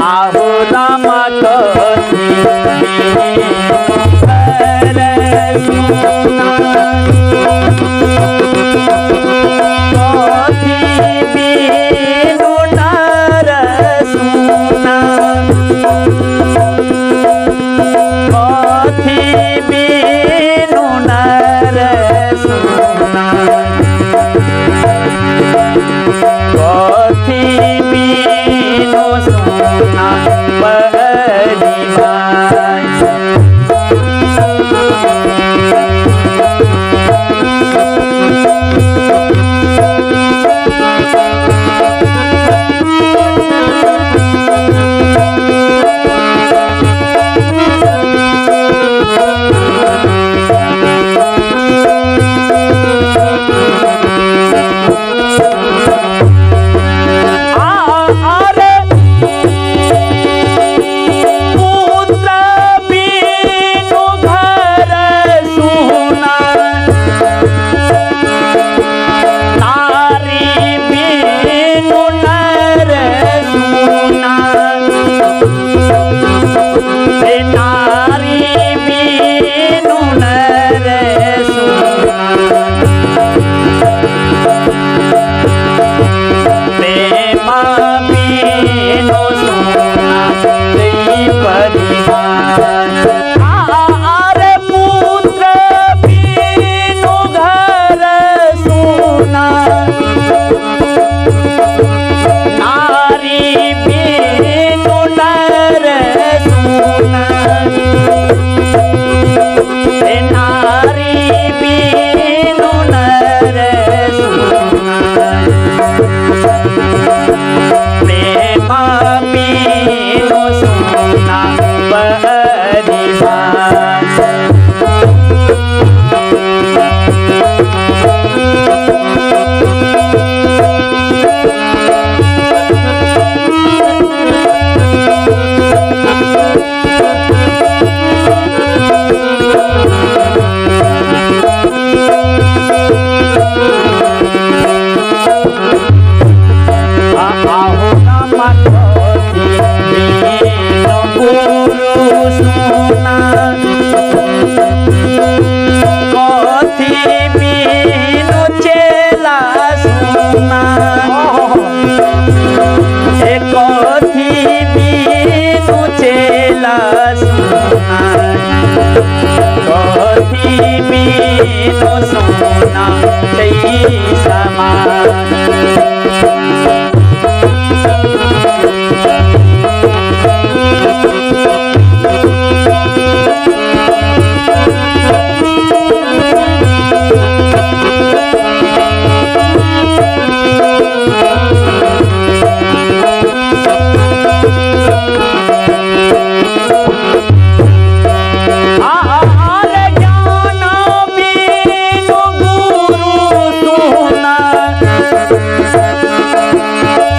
आहो रामा कथी बिनु घर सुना, कथी बिनु नर सुना, कथी बिनु नर सुना, कथी बिनु सुना परिवार। आरे पुत्र बिनु घर सुना, नारी बिनु नर सुना, नारी बिनु नर सुना, प्रेम बिनु सुना परिवार। आरे पुत्र बिनु घर सुना, नारी बिनु नर सुना, नारी बिनु नर सुना, प्रेम बिनु सुना परिवार। आहो रामा कथी बिनु गुरु सुना, कथी बिनु चेला सुना, कथी बिनु चेला सुना, कथी बिनु सुना समान। आरे ज्ञान बिनु गुरु सुना,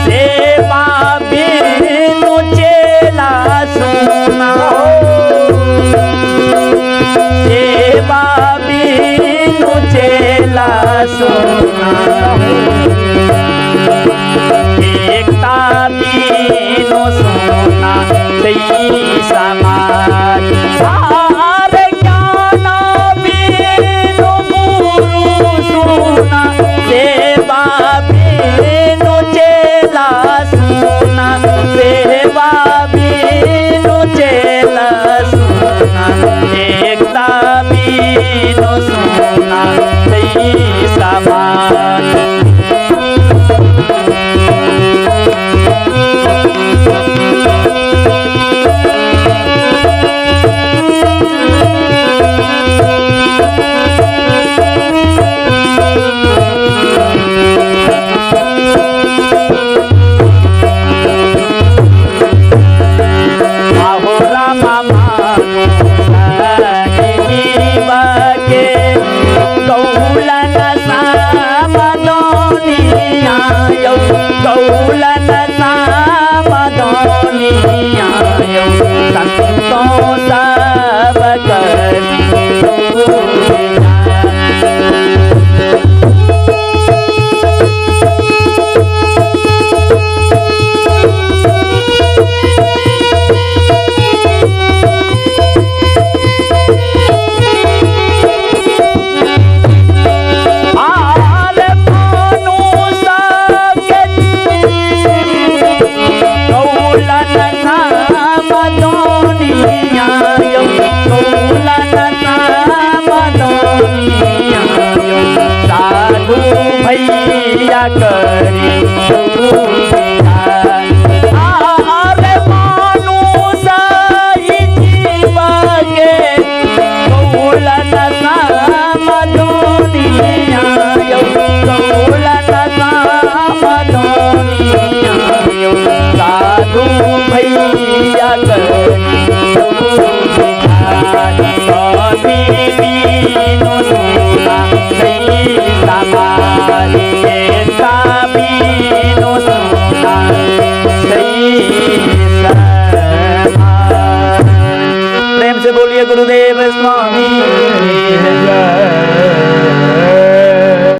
सेवा बिनु चेला सुना, सेवा बिनु चेला सुना, एकता बिनु सुना समाज। आरे ज्ञान बिनु गुरु सुना, सेवा बिनु चेला सुना, सेवा बिनु चेला सुना, एकता बिनु सुना समाज। आहो रामा मानु के कौलन सामदोनिया, कौलन सामदोनिया, संतों सब करी। भैया करियो विचार। कभी बीनो सुना सही समार, चिंता बीनो सुना सही समार। प्रेम से बोलिए गुरुदेव स्वामी की जय।